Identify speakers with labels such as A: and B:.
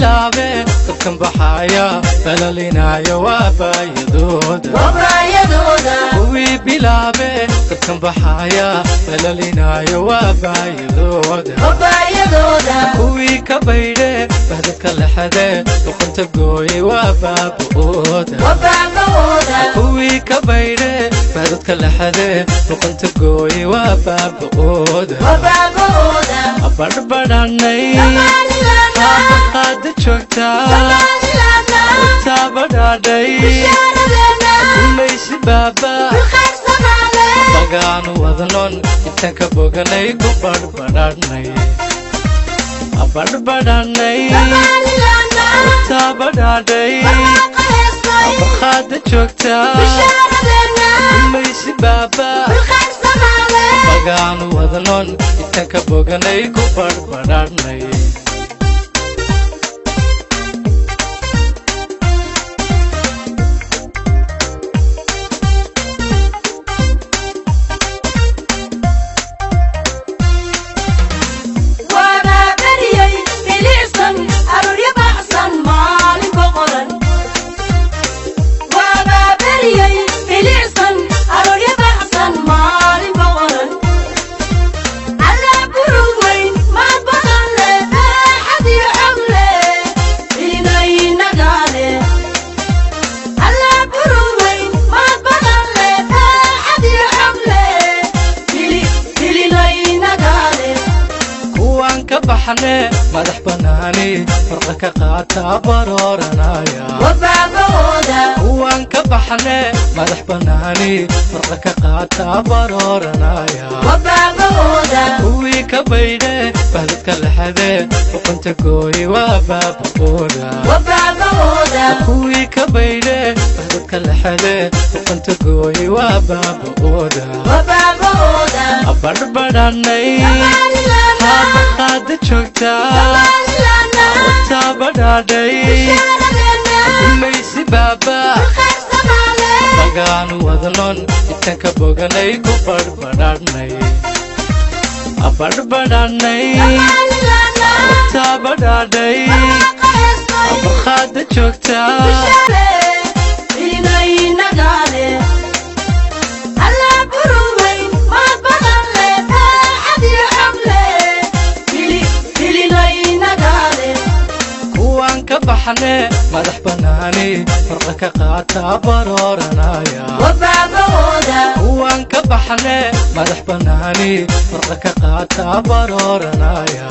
A: Bilaabe dadkan baxaya balalinaya waa baayadooda. Kuwii bilaabe dadkan baxaya balalinaya waa baayadooda. Kuwii ka baydhe bahdadka lexade luqunta gooye waa baaba'ooda. Kuwii ka baydhe bahdadka lexade luqunta gooye waa baaba'ooda. Badhbadhanay qaada joogtaa taabadhaadhay gumaysi baaba bagaanu wadnon intaan ka boganay ku badhbadhanay badhbadhanay taabadhaadhay barqaada joogtaa gumaysi baaba bagaanu wadnon intaan ka boganay ku badhbadhanay. Kuwaan ka baxne madax bannaani farqa ka qaata barooranaya. Kuwaan ka baxne madax bannaani farqa ka qaata barooranaya. Kuwii ka baydhe bahdadka lexade luqunta gooye waa baaba'ooda. Kuwii ka baydhe bahdadka lexade luqunta gooye waa baaba'ooda. Badhbadhanay qaada joogtaa taabadhaadhay gumaysi baaba bagaanu wadnon intaan ka boganay ku badhbadhanay badhbadhanay taabadhaadhay barqaada joogtaa. Kuwaan ka baxne madax bannaani farqa ka qaata barooranaya. Kuwaan ka baxne madax bannaani farqa ka qaata barooranaya.